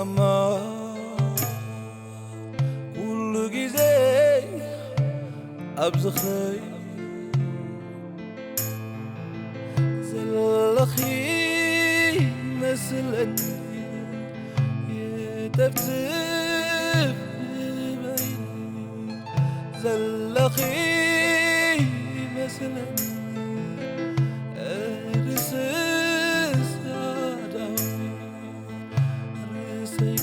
እማ ኩሉ ግዜ ኣብ ዝኸይ ዘለኺ መስለኒ፣ የጠብጥብ በይኒ ዘለኺ መስለኒ። ርስስ ኣዳዊ ርእሰይ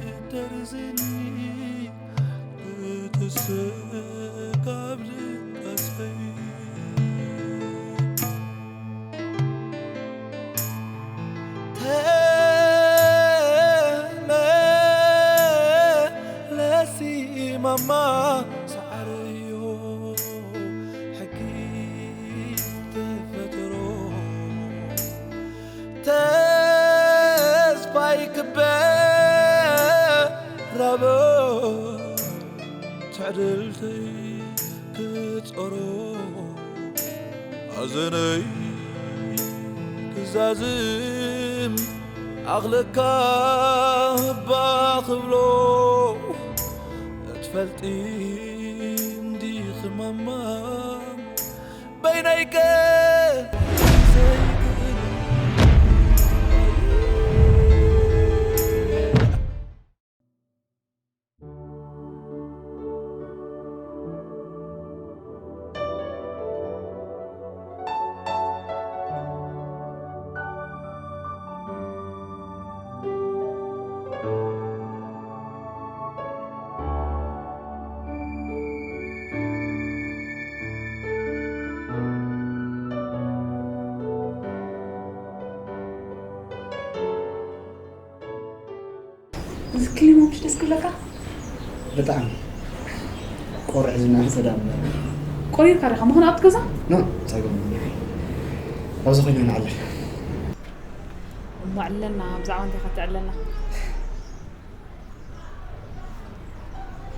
ክደርዝኒ፣ ክትስእ ካብ ድቃሰይ። ተመለሲ ማማ፣ ሳዕረዮ ሕጊ ተፈጥሮ። ተስፋይ ክበራበ፣ ትዕድልተይ ክጸሮ፣ ሓዘነይ ክዛዝም፣ ኣኽለካ እባ ክብሎ። ትፈልጢ እንዲኺ ማማ፣ በይነይከ ዘይክእል። እዚ ክሊማ ምሽ ደስ ክብለካ? ብጣዕሚ። ቆርዕ ዝናህፀ ዳም። ቆሪርካ ዲኻ ምኾነ ኣብቲ ገዛ? ኖ፣ ጸገም። ኣብዚ ኮይና ንዓልል። እሞ ዕለልና፣ ብዛዕባ እንታይ ኢኻ ትዕለልና?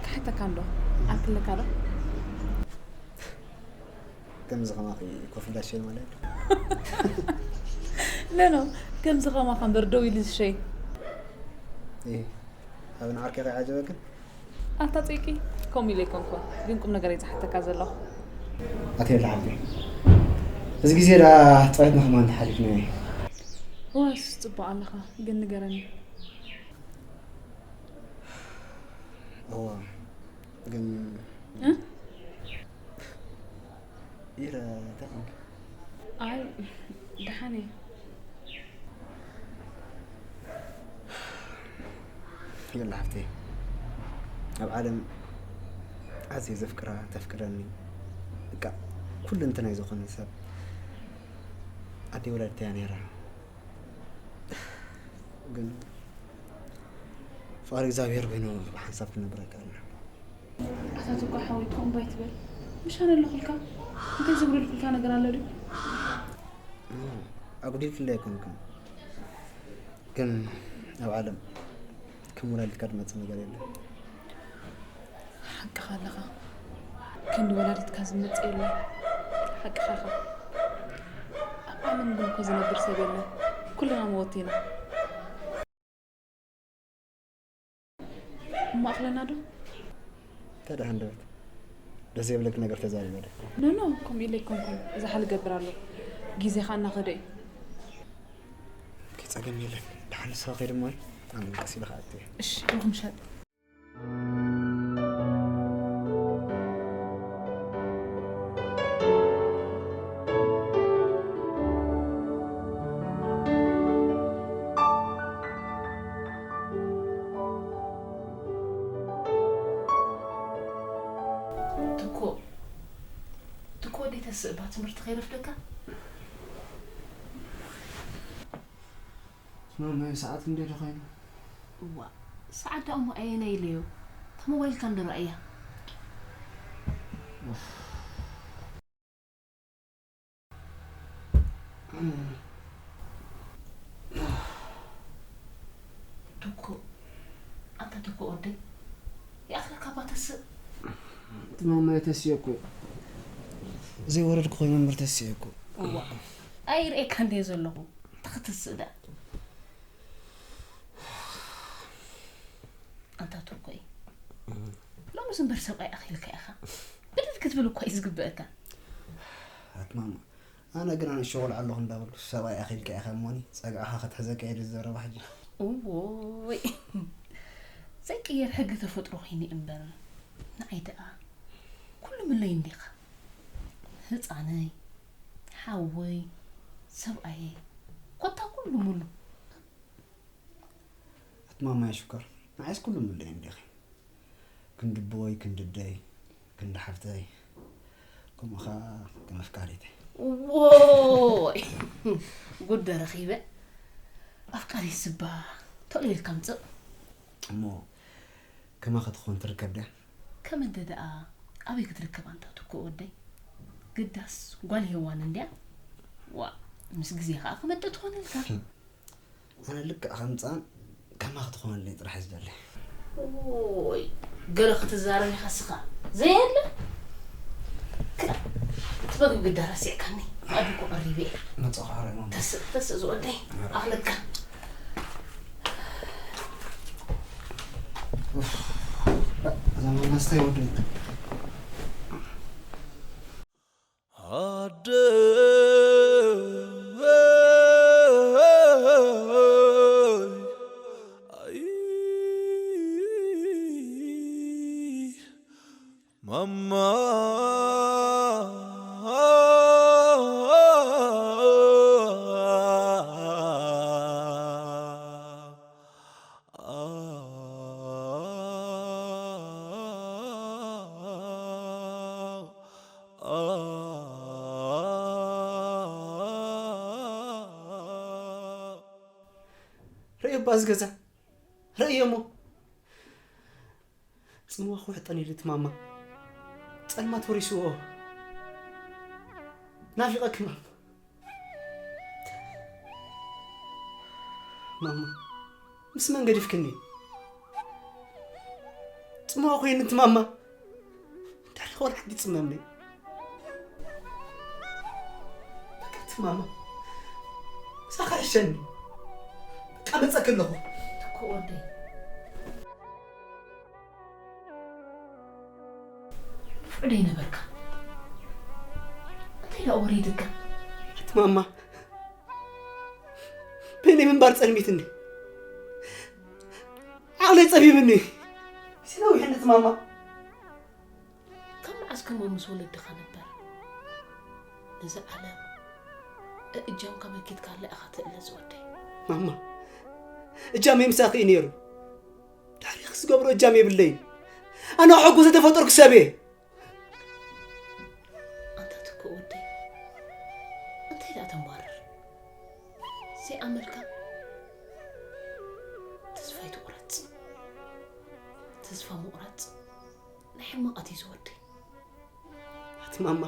ክሓተካ እንዶ፣ ዓርኪ ኣለካ ዶ? ከምዚ ከማኺ ኮፍ ኢላ ትሸይ ማለት? ኖ፣ ኖ፣ ከምዚ ከማኻ እምበር ደው ኢሉ ዝሸይ። እይ፣ ኣብ ንዓርከ ከይዓጀበክን? ኣታ ጸይቂ፣ ከምኡ ኢለ ኣይኮንኩን፣ ግን ቁም ነገር እየ ዝሓተካ ዘለኹ። ኣትየላ ዓርከይ፣ እዚ ግዜ ደኣ ጸወትና ከማን ተሓሊፍናዮ። ዋስ ጽቡቕ ኣለኻ፣ ግን ንገረኒ። እዋ፣ ግን እ? ኢረ እንታይ ኮንኪ? ኣይ፣ ደሓን እየ። የላ ሓፍተይ፣ ኣብ ዓለም ኣዝየ ዘፍቅራ፣ ተፍቅረኒ፣ በቃ ኩለንተናይ ዝኾነ ሰብ ኣደይ ወላዲተይ እያ ነይራ። ግን ፍቓድ እግዚኣብሔር ኮይኑ ብሓንሳብ ክንነብር ኣይከኣልና። ኣታ ትኳ ሓወይ፣ ከምኡ እምባ ኣይትበል። ምሽ ኣነ ኣለኹልካ። እንታይ ዘጉደልኩልካ ነገር ኣሎ ድዩ? ኣጉዲልክለይ ኣይኮንኩን። ግን ኣብ ዓለም ከም ወላዲትካ ዝመጽእ ነገር የለን። ሓቅኻ ኣለኻ። ክንዲ ወላዲትካ ዝመጽእ የለን። ሓቅኻ ኢኻ። ኣብ ዓለም ግን እኮ ዝነብር ሰብ የለን። ኩልና መወቲ ኢና። እሞ ኣኽለና ዶ? እንታይ ደኣ ሃንደበት? ደስ ዘይብለኪ ነገር ተዛሪበ ዶ? ኖ፣ ኖ፣ ከምኡ ኢለ ኣይኮንኩን። ዝሓል እገብር ኣሎ። ግዜ ኸኣ እናኸደ እዩ። ኦኬ፣ ጸገም የለን። ደሓን ንስኻ ከይድ እሞ፣ ኣነ ቀስ ኢለ ክኣቱ እየ። እሺ፣ ርሑቕ ምሸት። ትኩእ፣ ትኩእ ወደይ ተስእ እባ፣ ትምህርቲ ከይረፍደካ። ማማ፣ ሰዓት ክንደይ ዶ ኮይኑ? እዋ፣ ሰዓት ደኣ እሞ ኣየናይ ኢለዮ? እታ ሞባይልካ እንዶ ረኣያ። ትኩእ፣ ኣንታ ትኩእ ወደይ፣ ይኣኽለካ እባ ተስእ። እቲ ማማይ ተስየ እኮ። ዘይወረድኩ ኮይኑ እምበር ተስየ እኮ። እዋ፣ ኣይርእየካ እንድየ ዘለኹ። እንታይ ክትስእ ደኣ? እዚ እምበር ሰብኣይ ኣኺልካ ኢኻ። ብድድ ክትብል እኳ እዩ ዝግበአካ። ኣትማማ፣ ኣነ ግን ኣነ ሸጎል ኣለኹ እንዳበልኩ ሰብኣይ ኣኺልካ ኢኻ እሞኒ፣ ጸግዕኻ ክትሕዘካ እየ ዝዘረባ ሕጂ። እዎይ፣ ዘይቅየር ሕጊ ተፈጥሮ ኾይኑ እምበር፣ ንዓይ ደኣ ኩሉ ምለይ እንዲኻ። ህፃነይ፣ ሓወይ፣ ሰብኣየይ፣ ኮታ ኩሉ ሙሉ። ኣትማማ ሽኮር፣ ንዓይስ ኩሉ ምለይ እንዲኺ። ክንዲ ኣቦይ፣ ክንዲ ኣደይ፣ ክንዲ ሓፍተይ፣ ከምኡ ኸዓ ከም ኣፍቃሪተይ። ዎይ! ጉድ ረኺበ። ኣፍቃሪት ስባ፣ ቶሎ ኢልካ ምጽእ። እሞ ከማኺ ትኾን ትርከብ ድያ? ከመንተ ደኣ ኣበይ ክትርከብ ኣንታ ትኩእ ወደይ? ግዳስ ጓል ሄዋን እንድያ። ዋእ፣ ምስ ግዜ ኸዓ ክመጥእ ትኾነልካ። ኣነ ልክዕ ከምጻን ከማኺ ትኾነለይ ጥራሕ እየ ዝደሊ። ኦይ፣ ገለ ክትዛረብ ኢኻ ስኻ። ዘየለ? ክላ፣ እቲ መግቢ ግዳ ረሲዕካኒ። መኣዲ እኮ ቀሪበ እየ። መጻኹ ሓራይ ማማ። ተስእ፣ ተስእ ዝወደይ። ሓራይ። ኣኽለካ። ኡፍ፣ እዛ ማማ ስታይ ወደይ። ኣደይ፣ ኣይ፣ ማማ። ርእዮ እባ እዚ ገዛ፣ ርእዮ እሞ። ጽምዋ ክውሕጠኒ ኢሉ እቲ ማማ። ጸልማት ወሪስዎ። ናፊቐኪ ማማ። ማማ፣ ምስ መን ገዲፍክኒ? ጽምዋ ኮይኒ እቲ ማማ። እንድሕሪ ቆልዓ ሓንቲ ጽመምኒ። በቃ እቲ ማማ። ምሳኻ ይሕሸኒ። በቃ መጸኪ ኣለኹ። እኮ ወደይ። ንፉዕ ዶ ይነበርካ? እንታይ ደኣ ወሪድካ? እቲ ማማ። በይነይ ምንባር ጸልሚትኒ። ዓቕለይ ጸቢብኒ። ሲነዊሕኒ እቲ ማማ። ካብ መዓስ ከሞ ምስ ወለድኻ ነበር? ነዛ ዓለም እእጃምካ መኪትካላ ኢኻ ትእለ ዝወደይ። ማማ፣ እጃመይ ምሳኺ እዩ ነይሩ። ድሕሪኺ ዝገብሮ እጃም የብለይን። ኣነ ክሕጎስ ዝተፈጠርኩ ሰብ እየ። ኣንታ ትኩእ ወደይ፣ እንታይ ደኣ ተንቧርር? ዘይኣመልካ ተስፋ ኣይትቑረጽ። ተስፋ ምቑራጽ ናይ ሕማቓት እዩ ዝወደይ። ኣቲ ማማ፣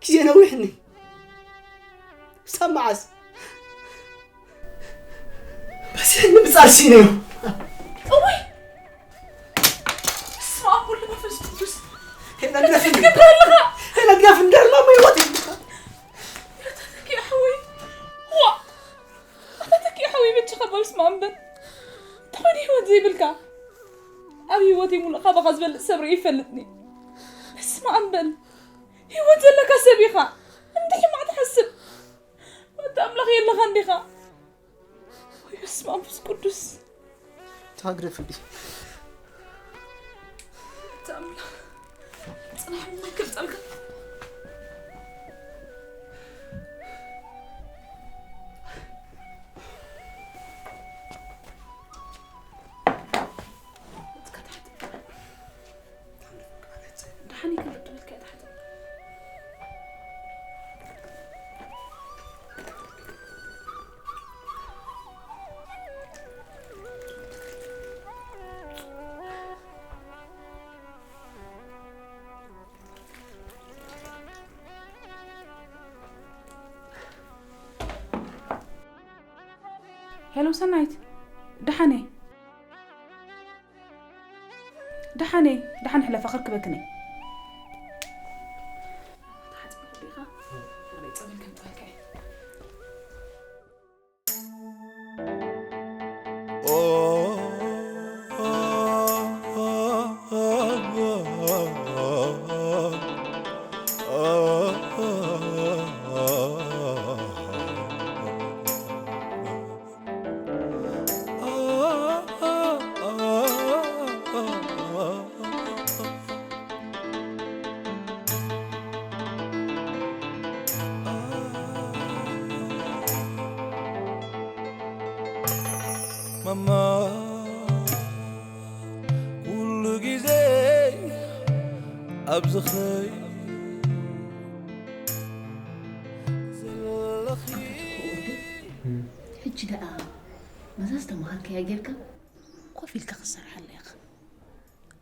ግዜ ነዊሕኒ። ክሳብ መዓስ? በዚሕኒ ብጻል ስኢነ እዩ። እውይ! በስመ ኣብ ወወልድ ወመንፈስ ቅዱስ። ሄለን ግደፍኒ። ትገብር ኣለኻ? ሄለን ግደፍኒ። እንድሕር ማማ ህይወት ይብልካ። ምሕረተተኪ ሓወይ። ዋ! ኣታ ተኪ ሓወይ በጃኻ እባ በስመ ኣብ በል። እንታይ ኮይኑ ህይወት ዘይብልካ? ኣብ ህይወተይ ሙሉእ ካባኻ ዝበልጽ ሰብ ርእየ ይፈልጥኒ። በስመ ኣብ በል። ህይወት ዘለካ ሰብ ኢኻ። እንታይ ሕማቕ ትሓስብ? ወዲ ኣምላኽ የለኻን ዲኻ? ወይ በስመ ኣብ መንፈስ ቅዱስ። ታግደፍ እንዲ። ኣንታ ኣምላኽ፣ ጽናሕ እሞ ይገልጸልካ። ደሓን ይክልእ ትብል ከኣ ተሓተ። ሄሎ ሰናይት፣ ደሓን እየ። ደሓን እየ፣ ደሓን ሕለፋ፣ ክርክበክን እየ። ተሓጽቢ ዲኻ? ናበይ ጸበል ከምጽኣልካ እየ። ኦ፣ ኦ፣ እማ ኩሉ ግዜ ኣብ ዝኸይ ዘለኺ። ሕጂ ደኣ ነዛ ዝተምሃርካያ ጌርካ ኮፍ ኢልካ ክትሰርሓላ ኢኻ።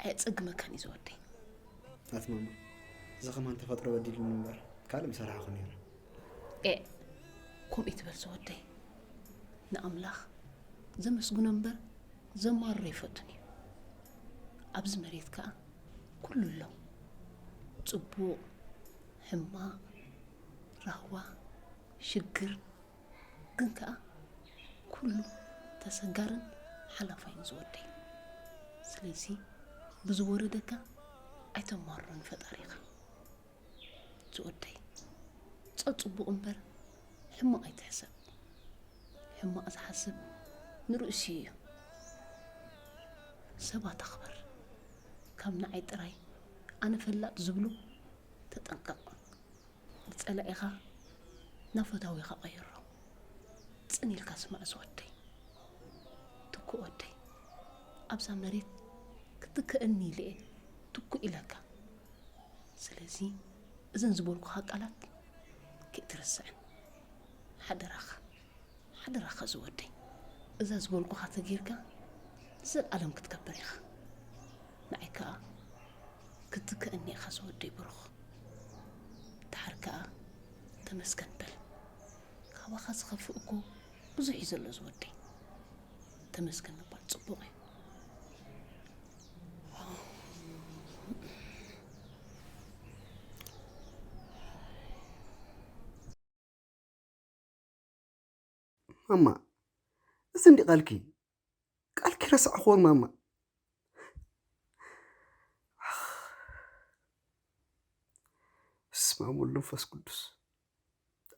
ኣየጸግመካን እዩ ዝወደይ። ናት ማማ፣ እዚ ከማን ተፈጥሮ በዲሉኒ እምበር ካልእ ምሰራሕኹ ነይረ። ኤ፣ ከምኡ ይትበል ዝወደይ። ንኣምላኽ ዘመስግኖ እምበር ዘማርሮ ይፈቱን እዩ። ኣብዚ መሬት ከኣ ኩሉ ኣሎ። ጽቡቕ፣ ሕማቕ፣ ራህዋ፣ ሽግር፣ ግን ከኣ ኩሉ ተሰጋርን ሓላፋይን ዝወደይ። ስለዚ ብዝወረደካ ኣይተማርሮ ንፈጣሪኻ። ዝወደይ፣ ጸጽቡቕ እምበር ሕማቕ ኣይትሕሰብ። ሕማቕ ዝሓስብ ንርእሱ እዩ። ሰባት ኣኽብር። ካብ ንዓይ ጥራይ ኣነ ፈላጥ ዝብሉ ተጠንቀቕ። ንጸላኢኻ ናብ ፈታዊኻ ቀይሮ። ጽን ኢልካ ስማዕ ዝወደይ። ትኩእ ወደይ፣ ኣብዛ መሬት ክትከኣኒ ኢለ እየ ትኩእ ኢለካ። ስለዚ እዘን ዝበልኩኻ ቃላት ከይትርስዐን። ሓደራኻ፣ ሓደራኻ ዝወደይ። እዛ ዝበልኩኻ ተጌርካ ንዘለኣለም ክትከብር ኢኻ። ንዓይ ከኣ ክትከኣኒ ኢኻ ዝወደይ ብሩኽ። ደሓር ከኣ ተመስገን በል። ካባኻ ዝኸፍእ እኮ ብዙሕ እዩ ዘሎ ዝወደይ። ተመስገን ምባል ጽቡቕ እዩ። ማማ፣ እዚ እንዲ ቃልኪ፣ ቃልኪ ረሳዕኽዎ ማማ። በስመ ኣብ ወወልድ ወመንፈስ ቅዱስ።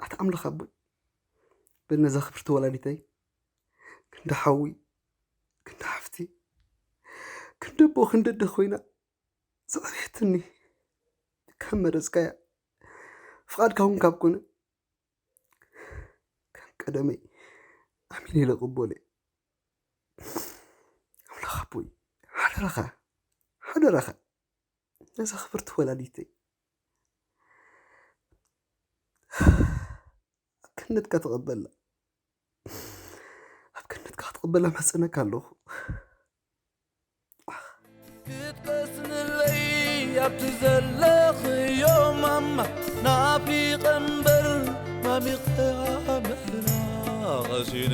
ኣታ ኣምላኽ ኣቦይ፣ በል ነዛ ክብርቲ ወላዲተይ፣ ክንዲ ሓዊ፣ ክንዲ ሓፍቲ፣ ክንዲ ኣቦ፣ ክንዲ ኣደ ኮይና ዘዕበየትኒ፣ ካብ መረጽካያ፣ ፍቓድካ እውን ካብ ኮነ፣ ከም ቀደመይ ኣሚነ ኢለ እቕበሎ እየ። ኣምላኽ ኣቦይ፣ ሓደራኻ፣ ሓደራኻ፣ ነዛ ክብርቲ ወላዲተይ ኣብ ገነትካ ተቐበላ። ኣብ ገነትካ ክትቕበላ እማጸነካ ኣለኹ። ክትቀስንለይ ኣብቲ ዘለኽዮ ማማ፣ ናፊቐ እምበር ማሚቐ ኣመና ቐሲነ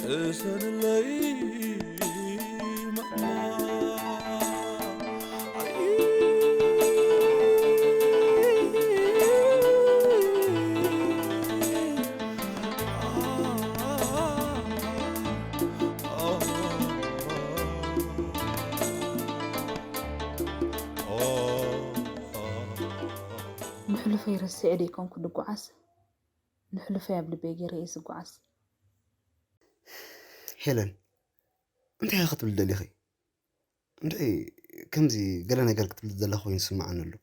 ቅሰንለይ ማማ። ንሕሉፈይ ረሲዐ ደይኮንኩ ድጓዓስ፣ ንሕሉፈይ ኣብ ልበይ ገይረ እየ ዝጓዓዝ። ሄለን፣ እንታይ ኢኺ ክትብሊ ደሊኺ? እንድዒ ከምዚ ገለ ነገር ክትብሊ ዘለኺ ኮይኑ ዝስምዓኒ ኣሎ።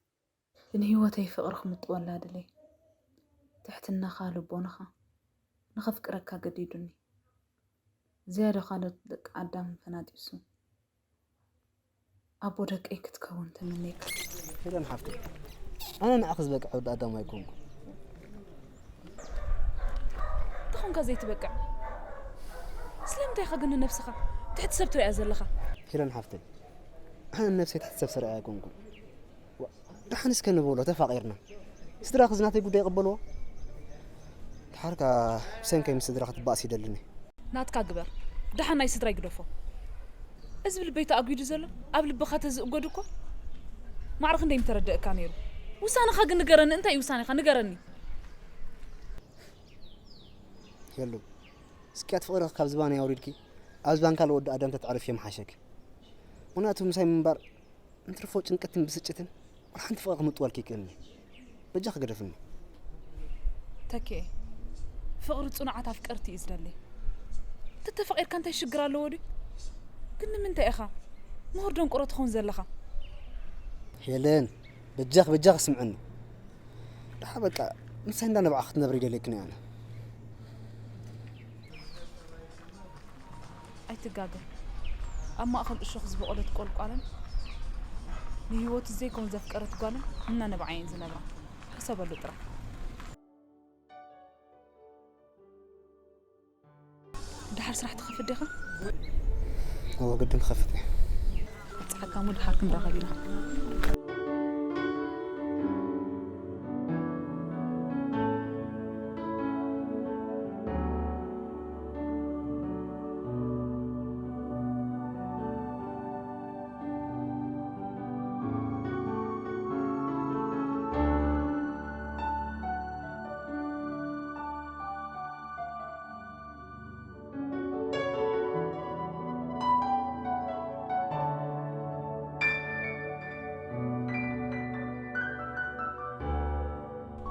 ንህይወተይ ፍቕሪ ክምጥወላ ደልየ። ትሕትናኻ፣ ልቦናኻ ንኸፍቅረካ ገዲዱኒ። ዝያዳ ካልኦት ደቂ ኣዳም ፈናጢሱ። ኣቦ ደቀይ ክትከውን ተመነይካ። ሄለን ሓፍተይ፣ ኣነ ንዓኺ ዝበቅዐ ወዲ ኣዳም ኣይኮንኩን። እንተኾንካ ዘይትበቅዕ፣ ስለምንታይ ኢኻ ግን ንነብስኻ ትሕቲ ሰብ ትሪኣ ዘለኻ? ሄለን ሓፍተይ፣ ኣነ ንነብሰይ ትሕቲ ሰብ ስርኣያ ኣይኮንኩን። ዋ፣ ደሓን እስከ ንበሎ፣ ተፋቒርና። ስድራኺ እዚ ናተይ ጉዳይ ይቕበልዎ? ድሓር ከኣ ብሰንከይ ምስ ስድራኺ ትባእሲ ይደልን እየ። ናትካ ግበር። ደሓን ናይ ስድራይ ግደፎ። እዚ ብልበይ ተኣጒዱ ዘሎ ኣብ ልብኻ ተዝእጎድ እኮ ማዕረ ክንደይ ምተረደእካ ነይሩ። ውሳነኻ ግን ንገረኒ። እንታይ እዩ ውሳኔኻ? ንገረኒ። ሄሉ፣ እስኪ ኣቲ ፍቕርኺ ካብ ዝባነይ ኣውሪድኪ ኣብ ዝባን ካልእ ወዲ ኣዳም ተትዕርፍዮ ምሓሸኪ። ምኽንያቱ ምሳይ ምንባር እንትርፎ ጭንቀትን ብስጭትን ዋላ ሓንቲ ፍቕሪ ክምጥወልኪ ይክእልኒ። በጃኺ ግደፍኒ። ተኪኤ፣ ፍቕሪ ጽኑዓት ኣፍቀርቲ እዩ ዝደሊ። እንተተፋቒርካ እንታይ ሽግር ኣለዎ ድዩ? ግን ንምንታይ ኢኻ ምሁር ደንቆሮ ትኸውን ዘለኻ? ሄለን፣ በጃኺ፣ በጃኺ ስምዕኒ። ደሓ በቃ፣ ምሳይ እንዳነባዕኺ ክትነብሪ ይደልየኪ እየ ኣነ። ኣይትጋገ። ኣብ ማእኸል እሾኽ ዝበቖለት ቆልቋልን ንህይወቱ ዘይኮን ዘፍቀረት ጓልን እናነብዓ እየን ዝነብራ። ሕሰበሉ ጥራሕ። ድሓር ስራሕ ትኸፍት ዲኻ? እዎ ግድን ክኸፍት እየ። ኣብፀሓካ እሞ ድሓር ክንራኸብ ኢና።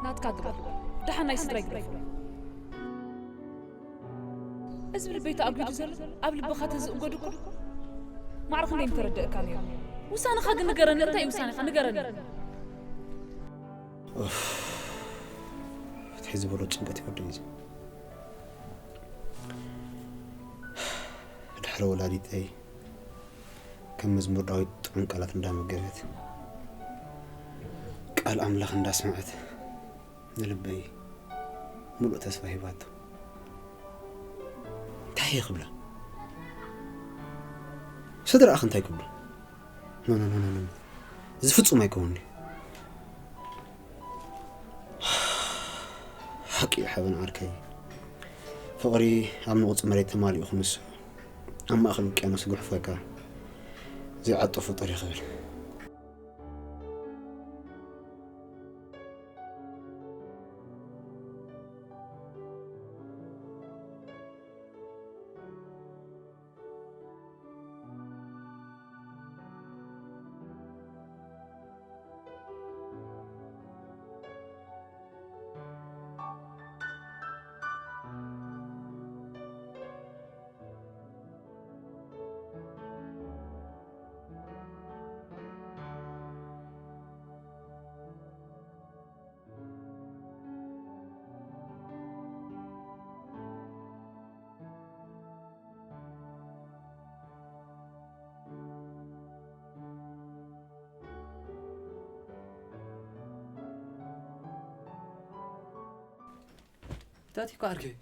ናትካ ግበር። ደሓን ናይ ስድራይ ግደፍ። እዚ ብልበይ ተኣጒዱ ዘሎ፣ ኣብ ልብኻ ተዝእጎድ እኮ ማዕረ ክንደይ ምተረደእካ ነይሩ። ውሳነኻ ግን ንገረኒ። እንታይ እዩ ውሳነኻ? ንገረኒ። ፍትሒ ዝበሎ ጭንቀት ይወደይ እዚ። ድሕሪ ወላዲተይ ከም መዝሙር ዳዊት ጥዑም ቃላት እንዳመገበት፣ ቃል ኣምላኽ እንዳስመዐት፣ ንልበይ ምሉእ ተስፋ ሂባቶ። እንታይ እየ ክብላ? ስድራኣኽ እንታይ ክብሉ? ኖ ኖ ኖ ኖ ኖ። እዚ ፍጹም ኣይከውንን'ዩ። ሓቂ እዩ ሓበን ዓርከይ። ፍቕሪ ኣብ ንቑጽ መሬት ተማሊኡ ክምስሑ፣ ኣብ ማእከል ውቅያኖስ ክጉሕፈካ ዘይዓጦ ፍጡር እዩ ክብል። እንታይ እኮ ዓርከይ?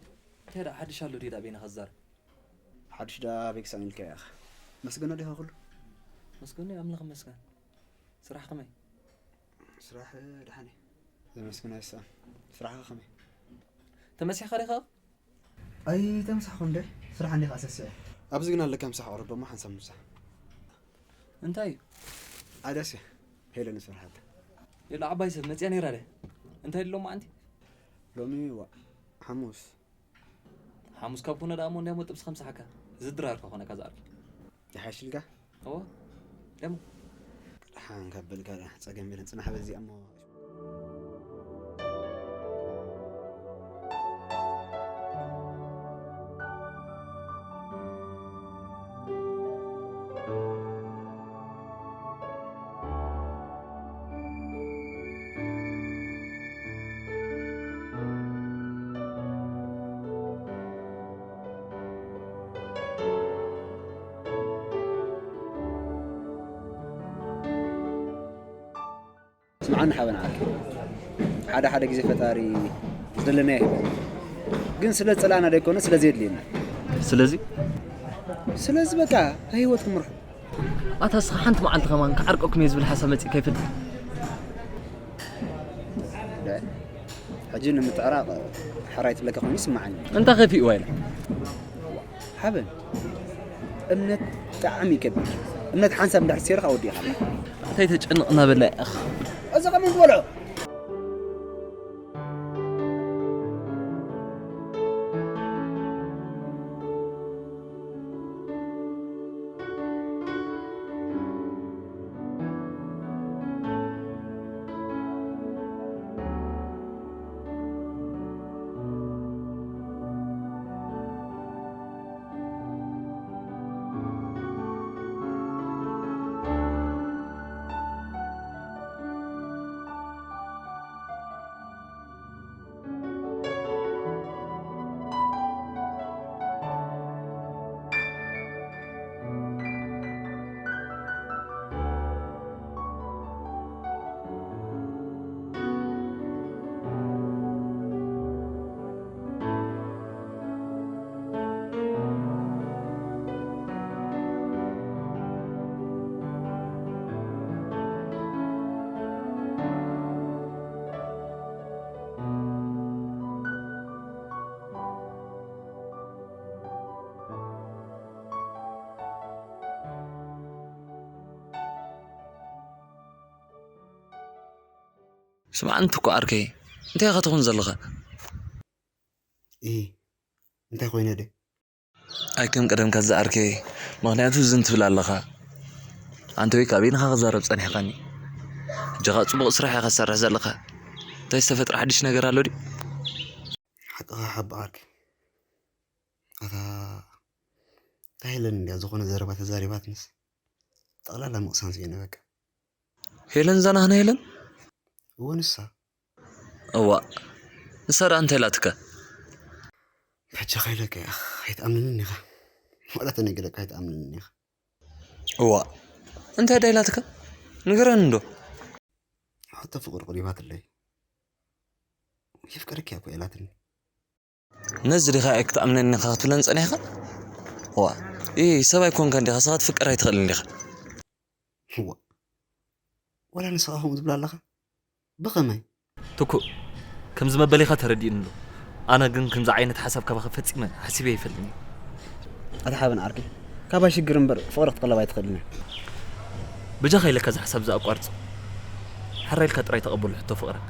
እንታይ ደኣ ሓድሽ ኣሎ ድዩ ደኣ በይንኻ ዝዛረብ? ሓድሽ ደኣ ኣበይ ክሰኣን ኢልካ ኢኻ? መስገኖ ዲኻ ኩሉ? መስገኖ ኣምላኽ ይመስገን። ስራሕ ከመይ? ስራሕ ደሓን እዩ። ዘመስግን ኣይሰኣን። ስራሕኻ ከመይ? ተመሲሕካ ዲኻ? ኣይተምሳሕኩ እንደ ስራሕ እንዲኻ ሰስዐ። ኣብዚ ግን ኣለካ ምሳሕ ኣቕርብ እሞ ሓንሳብ ምሳሕ። እንታይ እዩ? ኣዳስ እያ ሄለን ስራሓታ። የሎ ዓባይ ሰብ መፅያ ነይራ ደ እንታይ ሎማዓንቲ? ሎሚ ዋ ሓሙስ ሓሙስ ካብ ኮነ ደኣ እሞ እንዲያሞ ጥብሲ ከምሳሓካ ዝድራርካ ኮነካ ዝኣርኪ ይሓሽልካ። እዎ ደሞ ደሓን ካብ በልካ ደኣ ጸገም የለን። ጽናሕ በዚኣ እሞ ስምዓኒ ሓበን ዓርከይ፣ ሓደ ሓደ ግዜ ፈጣሪ ዝደለናዮ ይህበና፣ ግን ስለ ዝጸላእና ደይኮነ ስለ ዘየድልየና። ስለዚ ስለዚ በቃ ህይወት ክምርሑ። ኣታ እስኻ ሓንቲ መዓልቲ ከማን ክዓርቀኩም እየ ዝብል ሓሳብ መጺእካ ይፈልጥ? ሕጂ ንምትዕራቕ ሕራይ ትብለካ ኮይኑ ይስምዓኒ። እንታይ ከፊእዋ ኢለ ሓበን እምነት ብጣዕሚ ይከብድ። እምነት ሓንሳብ እንድሕር ሰይርካ ወዲእካ ኣለኻ። እንታይ ተጨንቕ እናበላ ኢኻ እዚ ከመን ዝበልዖ ስምዓኒ ትኩእ ዓርከይ፣ እንታይ ኢኻ ትኹን ዘለኻ? ኢ እንታይ ኮይነ ደ ኣይ ከም ቀደምካ ዝዓርከይ፣ ምኽንያቱ ዝን ትብል ኣለኻ። ኣንተ ወይ ካበይ ንኻ ክዛረብ ጸኒሕካኒ? እጀኻ ጽቡቕ ስራሕ ኢኻ ትሰርሕ ዘለኻ። እንታይ ዝተፈጥረ ሓድሽ ነገር ኣሎ ድዩ? ሓቅኻ ሓቢ ዓርከይ። ኣታ እንታይ ኢለን እንድያ ዝኾነ ዘረባ ተዛሪባትንስ ጠቕላላ ምቕሳን ስኢነ በቃ። ሄለን ዛናህና ሄለን እወ ንሳ እዋ ንሳ ደኣ እንታይ ኢላትካ? በጃኻ ኢለካ እያ። ኣይትኣምንንን ኢኻ። ዋላ ተነገረካ ኣይትኣምንንን ኢኻ። እዋ እንታይ ዳ ኢላትካ? ንገረኒ እንዶ። ሕቶ ፍቕሪ ቅሪባትለይ። የፍቀረኪ እኮ ኢላትኒ። ነዚ ዲኻ ኣይክትኣምነኒ ኢኻ ክትብለን ጸኒሕካ? ዋ ኢ ሰብ ኣይኮንካን ዲኻ? ንስኻ ክትፍቀር ኣይትኽእልን ዲኻ? እዋ ዋላ ንስኻ ከምኡ ትብላ ኣለኻ? ብኸመይ? ትኩእ ከምዚ መበሊኻ ተረዲእኒ ኣሎ። ኣነ ግን ከምዚ ዓይነት ሓሳብ ካባኻ ፈጺመ ሓሲበ ኣይፈልጥን እየ። ኣታ ሓበን ዓርከይ፣ ካባይ ሽግር እምበር ፍቕሪ ክትቕለብ ኣይትኽእልን እያ። በጃኻ ኢለካ እዚ ሓሳብ እዚ ኣቋርጾ። ሕራይ ኢልካ ጥራይ ተቐበሎ ሕቶ ፍቕረይ።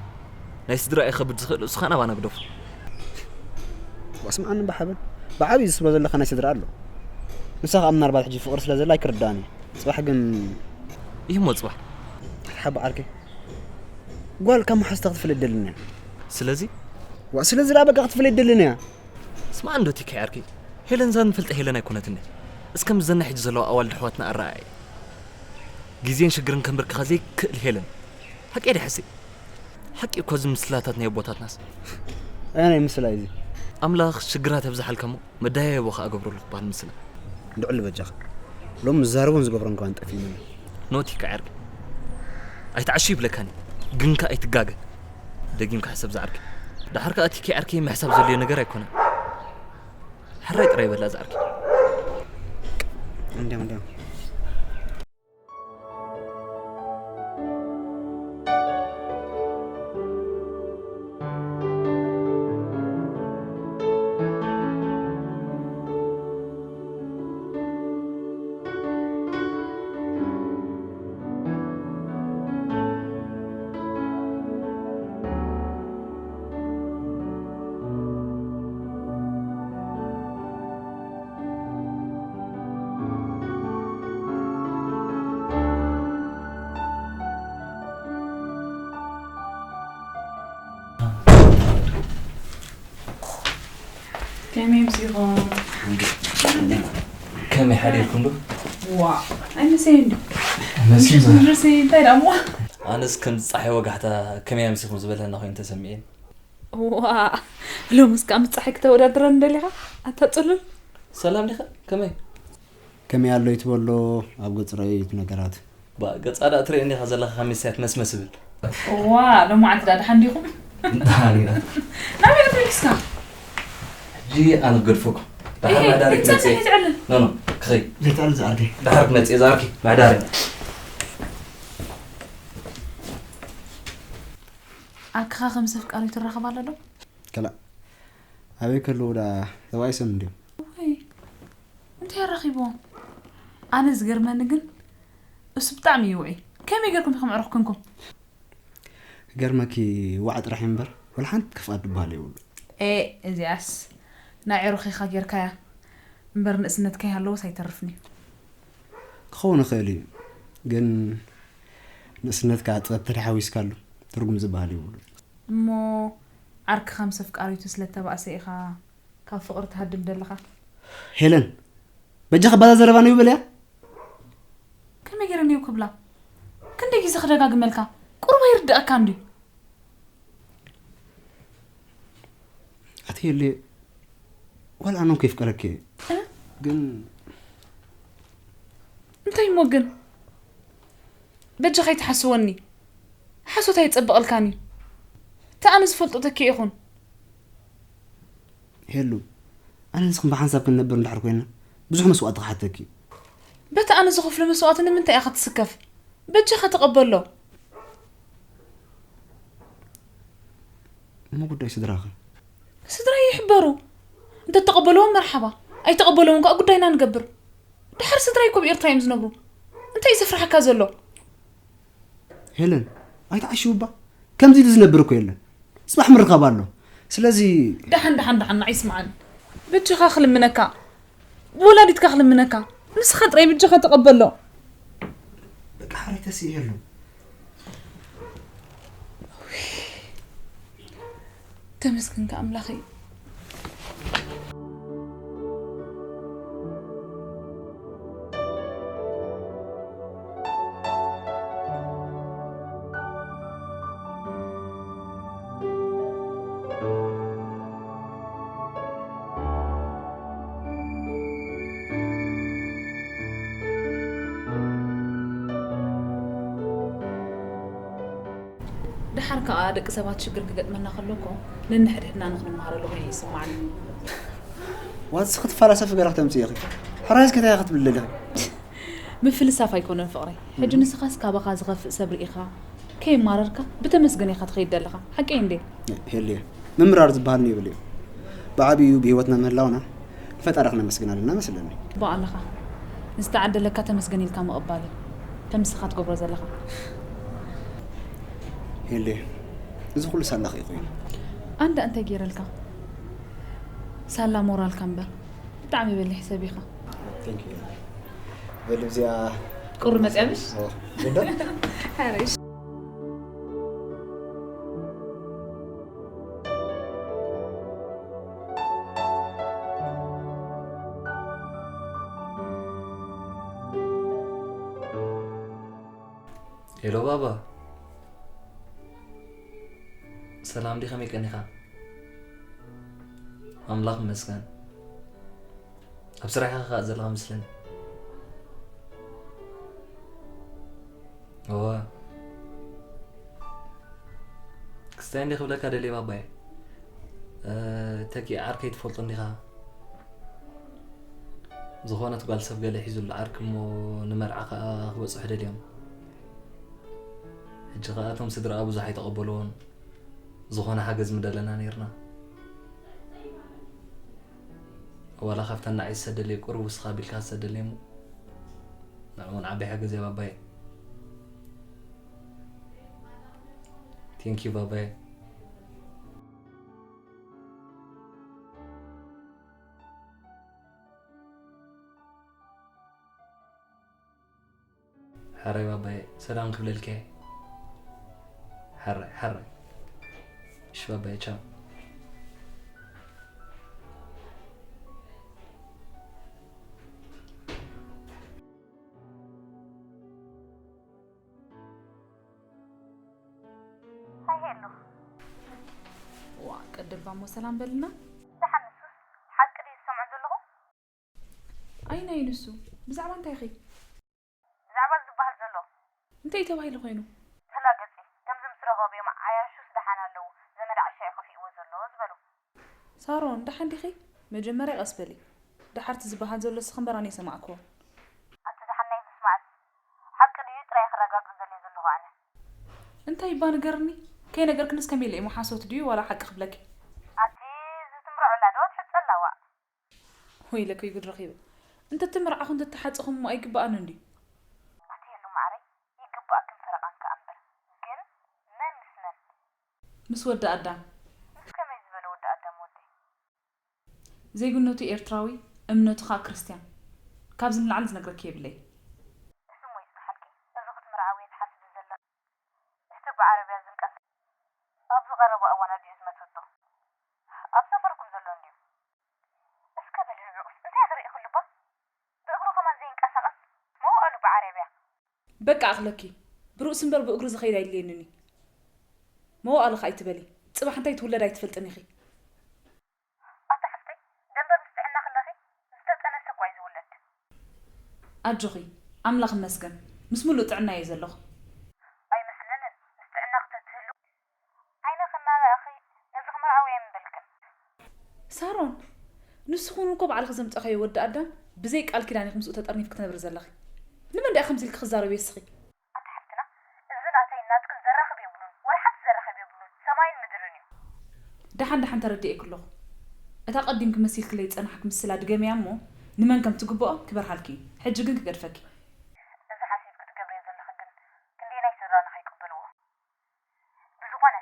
ናይ ስድራ እዩ ከብድ ዝኽእል እሱ ኸኣ ናባና ግደፎ። ዋ ስምዓኒ እባ ሓበን፣ ብዓብዩ ዝስሎ ዘለካ ናይ ስድራ ኣሎ። ንሳ ኸኣ ምናልባት ሕጂ ፍቕሪ ስለ ዘላ ኣይክርድኣን እዩ። ጽባሕ ግን ይህሞ ጽባሕ ሓባ ዓርከይ፣ ጓል ካብ መሓዝታ ክትፍለ ይደልን እያ። ስለዚ ዋ ስለዚ ደኣ በቃ ክትፍለ ይደልን እያ። ስማዕ እንዶ ቲካ ዓርከይ፣ ሄለን እዛ ንፈልጣ ሄለን ኣይኮነትን እያ። እስከ ምስዘን ናይ ሕጂ ዘለዋ ኣዋልድ ኣሕዋትና ኣረኣእያ። ግዜን ሽግርን ከንብርክኻ ዘይክእል ሄለን። ሓቂ ድያ ሕሰይ? ሓቂ እኮ እዚ ምስላታት ናይ ኣቦታትናስ። ኣያ ናይ ምስላ እዩ እዚ። ኣምላኽ ሽግራት ኣብዝሓልካ እሞ መደያየቦ ከኣ ገብረሉ ክበሃል ምስላ። እንድዕሉ በጃኻ። ሎም ዝዛረቦን ዝገብሮን ከዋን ጠፊእኒ። ኖ ቲካ ዓርከይ፣ ኣይትዓሹ ይብለካን እየ፣ ግን ከኣ ኣይትጋገ። ደጊምካ ሕሰብ ዝዓርከይ። ደሓር ከኣ ቲካ ዓርከይ ምሕሳብ ዘድልዮ ነገር ኣይኮነን። ሕራይ ጥራይ በላ ዝዓርከይ። እንዲያም እንዲያም ከመይ ኣምሲኹም? ከመይ ሓዲርኩም ዶ? ዋ ኣይመሰየን ዶ? መሲሉ። ምድርሲ እንታይ ደኣ እሞ? ኣነስ ከምዚ ጸሓይ ወጋሕታ ከመይ ኣምሲኹም ዝበለና ኮይኑ ተሰሚዕኒ። ዋ ሎምስ ከዓ ምስ ጸሓይ ክተወዳድረኒ ደሊኻ? ኣታ ጽሉል። ሰላም ዲኻ? ከመይ? ከመይ ኣሎ ይትበሎ ኣብ ገጽ ረኣዩ እቲ ነገራት። ባ ገጻ ደኣ ትርእየኒ ኢኻ ዘለኻ ካብ መስትያት መስመስ እብል። ዋ ሎማዓንቲ ደኣ ደሓን ዲኹም? ደሓን ኢና። ናበይ ተመሊስካ? ሕጂ ኣነ ክገድፈኩም። ደሓር እሄ፣ ማዕዳሪ ይጸንሕ ክመጽእ እየ። ይትዕልል። ኖ ኖ ክኸይ ዘይትዕል ዝኣርገ ደሓር ክመጽእ እየ ዝኣርኪ ማዕዳሪ። ኣክኻ ከም ሰብ ቃሉ ትራኸብ ኣሎ ዶ? ከላ ኣበይ ከለዉ ደኣ ተባኢሶም እንድዮም። ወይ እንታይ ኣራኺብዎም? ኣነ ዝገርመኒ ግን እሱ ብጣዕሚ እዩ ውዑይ። ከመይ ጌርኩም ኢኹም ዕሩኽ ኮንኩም? ክገርመኪ ዋዕ ጥራሕ እዩ እምበር ወላ ሓንቲ ክፍኣት ዝበሃል የብሉ። ኤ እዚኣስ ናይ ዕሩኺኻ ጌርካያ እምበር ንእስነትካ ይሃለወስ ኣይተርፍን እዩ። ክኸውን ይኽእል እዩ ግን ንእስነትካ ጥበብ ተደሓዊስካሉ ትርጉም ዝበሃል የብሉ። እሞ ዓርክኻ ምስ ኣፍቃሪቱ ስለ እተባእሰ ኢኻ ካብ ፍቕሪ ትሃድም ዘለኻ? ሄለን በጃኺ ባዛ ዘረባ ነዩ በልያ። ከመይ ገይረ ነዩ ክብላ? ክንደይ ግዜ ክደጋግመልካ? ቁሩብ ኣይርድኣካን ድዩ? ኣቲ ሄሌ ዋላ ኣነ እውን ከይፍቀረኪ እየ። ግን እንታይ እሞ ግን? በጃኻ ኣይትሓስወኒ። ሓሶት ኣይጸብቐልካን እዩ። እቲ ኣነ ዝፈልጦ ተኪኤ ይኹን። ሄሉ ኣነ ንስኽን ብሓንሳብ ክንነብር እንድሕር ኮይና ብዙሕ መስዋእቲ ክሓተኪ እዩ። በቲ ኣነ ዝኸፍሎ መስዋእቲ ንምንታይ ኢኻ ትስከፍ? በጃኻ ተቐበሎ። እሞ ጉዳይ ስድራኸ? ስድራይ ይሕበሩ። እንተተቐበልዎም መርሓባ፣ ኣይተቐበልዎም ከኣ ጉዳይና ንገብር። ድሓር ስድራይ እኮ ኣብ ኤርትራ እዮም ዝነብሩ። እንታይ እዩ ዘፍርሓካ ዘሎ? ሄለን ኣይትዓሽውባ። ከምዚ ኢሉ ዝነብር እኮ የለን። ጽባሕ ምርኻብ ኣሎ። ስለዚ ደሓን፣ ደሓን፣ ደሓን፣ ንዓይ ስምዓኒ። በጃኻ ክልምነካ፣ ብወላዲትካ ክልምነካ፣ ንስኻ ጥራይ በጃኻ ተቐበሎ። በቃ ሓረይ ተስእ የሉ። ተመስገንካ ኣምላኸይ። ደሓር ከኣ ደቂ ሰባት ሽግር ክገጥመና ከሎ እኮ ነንሕድሕድና ንኽንመሃረሉ ኮይኑ ይስምዓኒ። ዋትስ ክትፈላሰፊ ገለ ክተምጽኢ ኢኺ። ሕራይስ ከታይ ክትብሊ ደሊኺ? ምፍልሳፍ ኣይኮነን ፍቕረይ። ሕጂ ንስኻስ ካባኻ ዝኸፍእ ሰብ ርኢኻ ከይማረርካ ብተመስገን ኢኻ ትኸይድ ዘለኻ። ሓቀይ እንዴ? ሄልየ፣ ምምራር ዝበሃል የብልዮ። ብዓብዩ ብህይወትና ምህላውና ንፈጣሪ ክነመስግን ኣለና መስለኒ። ብኣለኻ ንዝተዓደለካ ተመስገን ኢልካ ምቕባል እዩ። ከም ንስኻ ትገብሮ ዘለኻ። ሄልየ፣ እዚ ኩሉ ሳላኺ እዩ ኮይኑ። ኣንዳ እንታይ ገይረልካ? ሳላ ሞራልካ እምበር። ብጣዕሚ በሊሕ ሰብ ኢኻ። Thank you። በል እዚኣ ቁሪ መጽያ ብሽ? ኦ፣ ግዳ? ሓረሽ። ሄሎ ባባ፣ ሰላም ዲ፣ ከመይ ቀኒኻ? ኣምላኽ ይመስገን። ኣብ ስራሕ ኢኻ ዘለኻ መስለኒ። እወ። ክስታይ እንዲ ክብለካ ደልየ ባባየ። እ፣ ተኪ ዓርከይ ትፈልጦ እንዲኻ? ዝኾነት ጓል ሰብ ገለ ሒዙሉ ዓርኪ እሞ ንመርዓ ኸኣ ክበጽሑ ደልዮም። ሕጂ ኸኣ እቶም ስድራኣ ብዙሕ ኣይተቐበልዎን። ዝኾነ ሓገዝ ምደለና ኔርና። ዋላ ካብተን ንዓይ ዝሰደለይ ቁሩብ ውስኽ ኣቢልካ ዝሰደለይ እሞ ንዕኡ እውን ዓቢ ሓገዝ እያ ባባየ። Thank you ባባየ። ሓራይ ባባየ፣ ሰላም ክብለልካ እየ። ሓራይ፣ ሓራይ። እሺ ባባየ፣ ቻው። ሃይ ሄሉ። ዋ፣ ቅድም ባሞ ሰላም በልና። ደሓን ንሱስ? ሓቂ ድዩ ዝሰምዖ ዘለኹ? ኣይ ናይ ንሱ፣ ብዛዕባ እንታይ ኢኺ? ብዛዕባ ዝበሃል ዘሎ። እንታይ ተባሂሉ ኮይኑ? ተላገጺ፣ ከምዚ ምስ ረኸቡ እዮም ዓያሹስ ደሓን ኣለዉ፣ ዘመድ ዓሻ እዩ ከፊእዎ ዘሎ ዝበሉ። ሳሮን፣ ደሓን ዲኺ? መጀመርያ ቀስ በሊ። ደሓርቲ ዝበሃል ዘሎ እስኺ እምበር ኣነ ኣይሰማዕክዎን። ኣቲ ደሓን ናይ ምስማዕስ፣ ሓቂ ድዩ ጥራይ ክረጋግጽ ዘለ ዘለኹ ኣነ። እንታይ እባ ንገርኒ? ከይነገርክንስ ከመይ ኢለ እሞ ሓሶት ድዩ ዋላ ሓቂ ክብለኪ? ኣቲ ዝትምርዑላ ዶ ትሕጸላ ዋእ። ወይለከይ ጉድ ረኺበ። እንተ ትምርዓኹ እንተ ተሓጸኹም እሞ ኣይግብኣን እንድዩ። ኣቲ የሉ መዓረይ፣ ይግብኣክን ፈረቓን ከኣ እምበር። ግን መን ምስ መን? ምስ ወዲ ኣዳም። ምስ ከመይ ዝበለ ወዲ ኣዳም ወደይ? ዜግነቱ ኤርትራዊ፣ እምነቱ ኸኣ ክርስትያን። ካብዚ ንላዕሊ ዝነግረኪ የብለይ። ስሙ ይጽንሓልኪ፣ እዚ ክትምርዓዊ እየ ትሓስቢ ዘለኺ። እስቲ ብዓረብያ ዝንቀሳቐስ ኣብዚ ቀረባ እዋን ኣዲኡ ዝመጸቶ? ኣብ ሰፈርኩም ዘሎ እንድዩ። እስከ በሊ ንዕኡስ እንታይ ክርኢ ክህሉባ? ብእግሩ ከማን ዘይንቀሳቐስ መዋእሉ ብዓረብያ። በቃ ኣኽለኪ። ብርእሱ እምበር ብእግሩ ዝኸይድ ኣይድልየንን እዩ። መዋእሉ ኸኣ ኣይትበሊ። ጽባሕ እንታይ ትውለድ ኣይትፈልጥን ኢኺ። ኣታ ሓፍተይ፣ ደንበር ምስ ጥዕና ክለኺ ዝተጠነሰ እኳ እዩ ዝውለድ። ኣጆኺ፣ ኣምላኽ ይመስገን፣ ምስ ምሉእ ጥዕና እየ ዘለኹ። ኣይመስለንን፣ ምስ ጥዕና ክተትህሉ ዓይንኺ እናረኣኺ ነዚ ክምርዓው እየ ምበልክን። ሳሮን፣ ንስኺ እውን እኮ ባዕልኺ ዘምጻእካዮ ወዲ ኣዳም ብዘይ ቃል ኪዳን ኢኺ ምስኡ ተጠርኒፍኪ ትነብሪ ዘለኺ። ንመን ደኣ ከምዚ ኢልኪ ክዛረብ የስኺ? ኣቲ ሓፍትና፣ እዚ ናተይን ናትክን ዘራኽብ የብሉን፣ ወላ ሓንቲ ዘራኽብ የብሉን፣ ሰማይን ምድርን እዩ። ደሓን ደሓን ተረዲኤኪ ኣለኹ። እታ ቀዲምኪ መሲልክለይ ዝጸናሕኪ ምስላ ድገምያ እሞ፣ ንመን ከም ትግብኦ ክበርሃልኪ እዩ። ሕጂ ግን ክገድፈኪ። እዚ ሓሲብኪ ትገብርዮ ዘለኺ ግን ክንደየናይ ስድራና ከይቅበልዎ? ብዝኾነ፣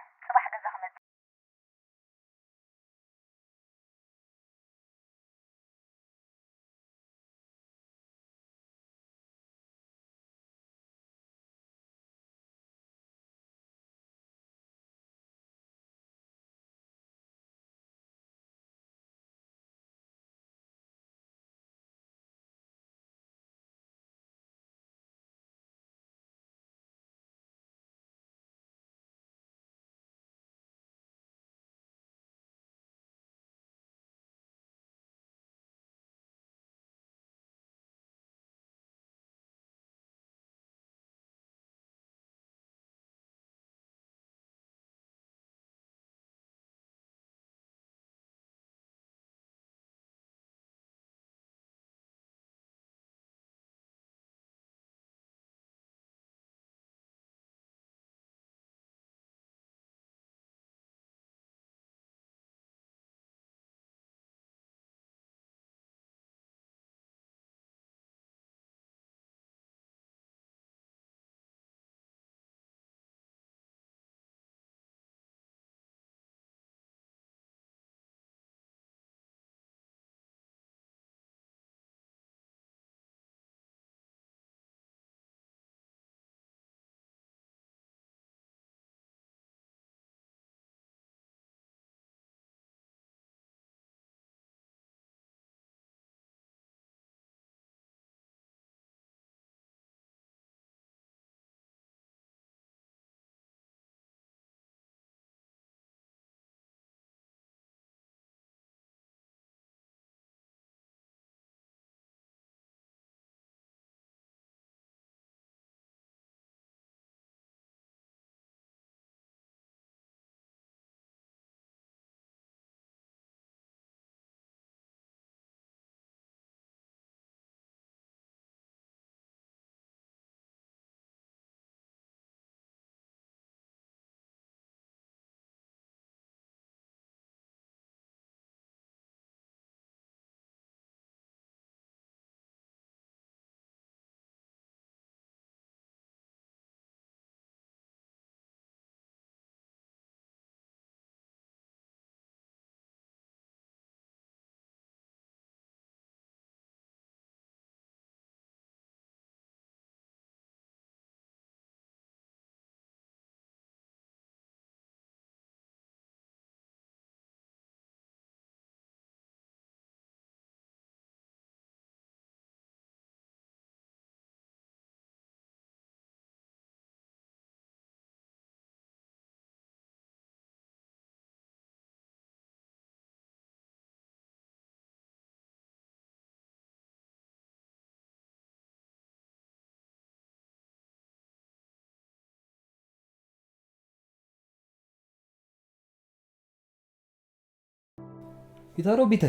ቢታ ሮቢተ፣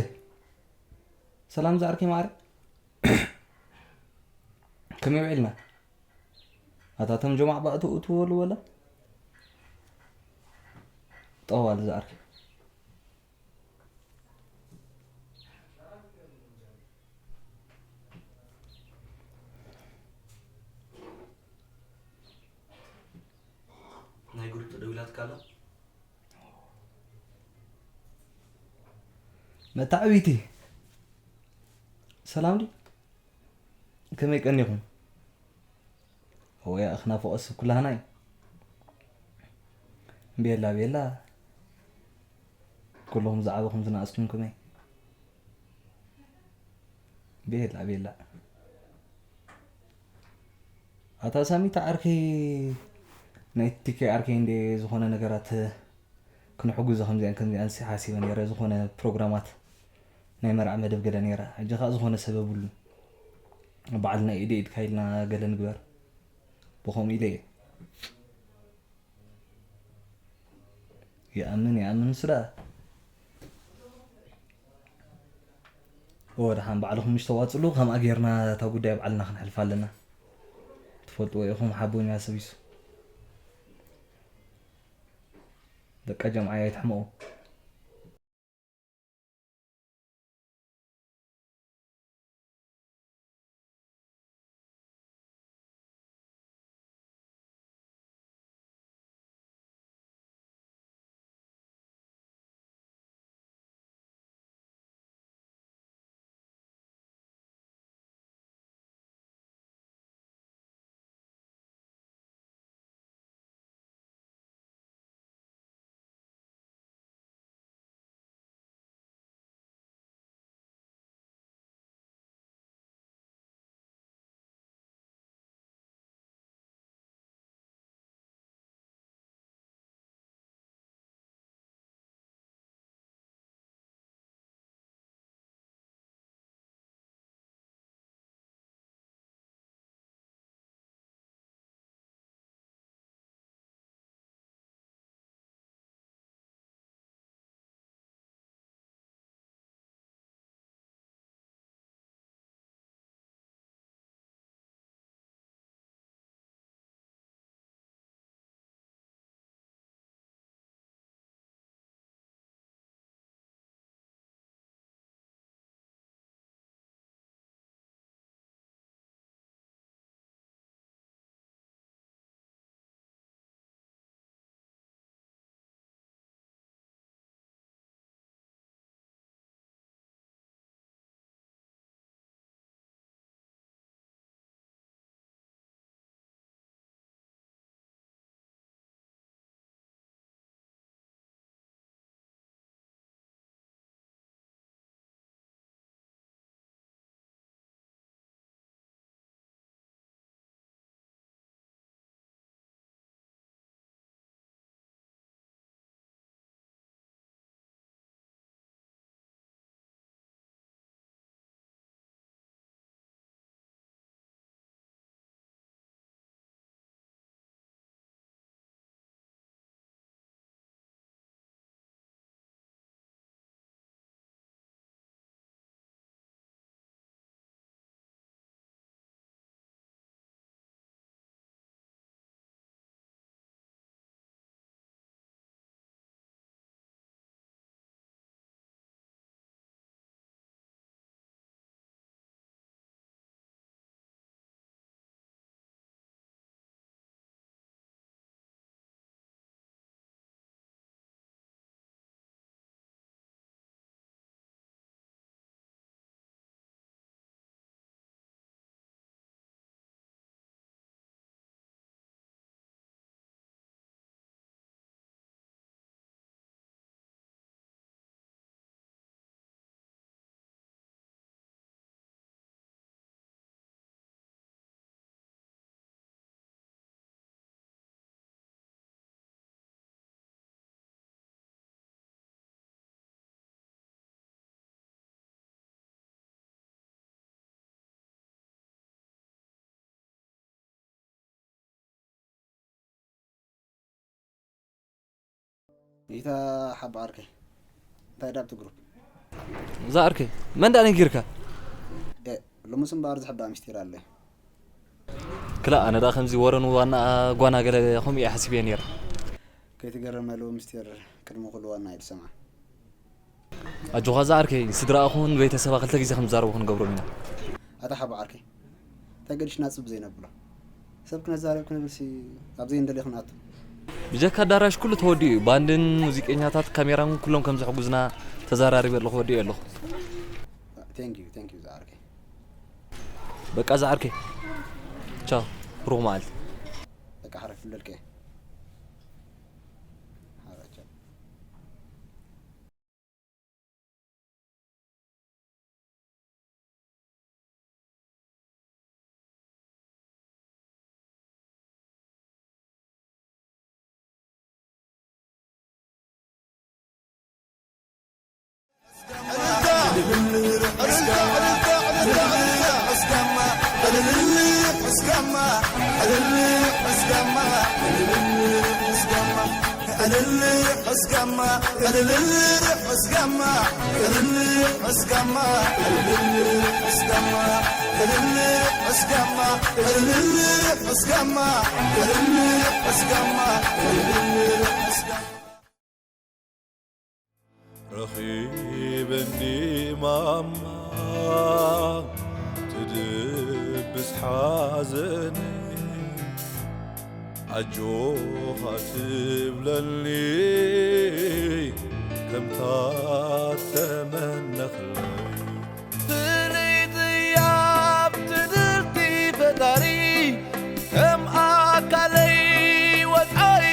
ሰላም ዝዓርከይ ማዕረ። ከመይ ውዒልና? ኣታ እቶም ጀማዕ ባእትኡ ትበሉ ወላ? ጠዋል ዝዓርከይ። ናይ ግሩፕ ተደዊላትካ ኣላ? መታዕቢቲ፣ ሰላም ድዩ? ከመይ ቀኒኹም? እወ፣ ኣኽና ፎቐስ ኩላህና እዩ። ቤላ፣ ቤላ። ኩልኹም ዝዓበኹም ዝነኣስኩም ከመይ? ቤላ፣ ቤላ። ኣታ ሳሚታ ዓርከይ፣ ናይ ቲኬ ዓርከይ እንደ ዝኾነ ነገራት ክንሕጉዞ ከምዚኣን ከምዚኣን ሲ ሓሲበ ነይረ። ዝኾነ ፕሮግራማት ናይ መርዓ መደብ ገለ ነይራ። ሕጂ ኸኣ ዝኾነ ሰብ የብሉን። በዓል ናይ ኢደ ኢድካ ኢልና ገለ ንግበር። ብኸምኡ ኢለ እየ። ይኣምን ይኣምን ንሱ ደኣ። እወ፣ ደሓን ባዕልኹም ምሽ ተዋጽሉ፣ ከምኣ ጌርና እታ ጉዳይ ባዕልና ክንሕልፋ ኣለና። ትፈልጥዎ ኢኹም፣ ሓቦኛ ሰብ ይሱ። ደቃ ጀምዓይ ኣይትሕመቑ። ኢታ ሓባ ዓርከይ፣ እንታይ ዳብቲ ግሩፕ? ዝዓርከይ፣ መን ደኣ ነጊርካ? ሎምስ እምበኣር ዝሕባእ ምስጢር ኣሎ። ክላእ፣ ኣነ ደኣ ከምዚ ወረን ዋና ጓና ገለ ከምኡ እየ ሓሲበ ነይረ። ከይትገረመሉ ምስጢር ቅድሚ ኩሉ ዋና እዩ ዝሰምዓ። ኣጆኻ ዝዓርከይ፣ ስድራኣ ኹን ቤተሰባ ክልተ ግዜ ከም ዝዛረቡ ክንገብሮም ኢና። ኣታ ሓቦ ዓርከይ፣ እንታይ ገዲሽና ጽብ ዘይነብሎ? ሰብ ክነዛረብ ክንብልሲ ኣብ ዘይንደልዮ ክንኣቱ። ብጀካ ኣዳራሽ ኩሉ ተወዲኡ እዩ። ባንድን ሙዚቀኛታት ካሜራን ኩሎም ከም ዝሕጉዝና ተዛራሪበ ኣለኹ፣ ወዲኡ ኣለኹ። Thank you, thank you ዝዓርከይ። በቃ ዝዓርከይ፣ ቻው፣ ብሩኽ መዓልቲ። በቃ ሓረፍ ክብለልከ እየ። ሓራ ቻው። ረኺበኒ ማማ ትድብስ ሓዘነይ ኣጆኻ ትብለኒ ከምታ ተመነኽለይ። ፍልይቲ እያ ኣብ ትድርቲ ፈጣሪ ከም ኣካለይ ወድዓይ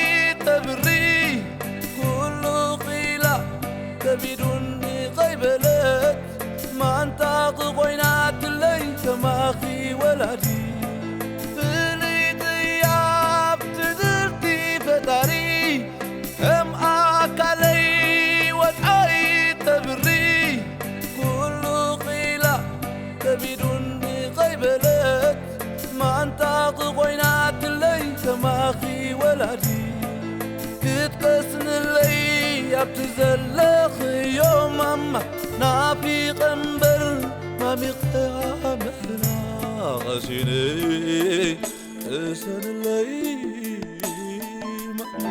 ተብሪ ኩሉ ኺላ ከቢዱኒ ኸይበለት ማንታ ኽኾይናትለይ ከማኺ ወላዲ ፍልይቲ እያ ኣብ ትድርቲ ፈጣሪ ከም ኣካለይ ወድዓይ ተብሪ ኩሉ ኺላ ከቢዱኒ ኸይበለት ማንታ ኽኾይናትለይ ከማኺ ወላዲ ክትቀስንለይ ኣብቲ ዘለኽዮ ማማ ናፊቐ እምበር ማሚቐ ኣመና ቐሲነ ቅሰንለይ ማማ።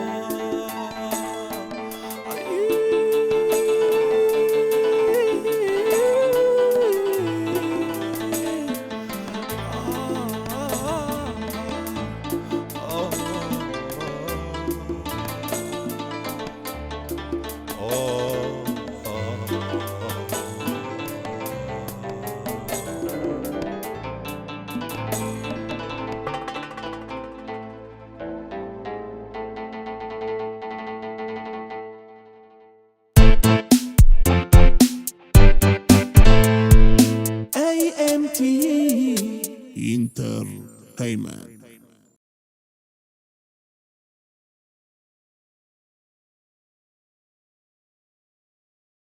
A M T Entertainment.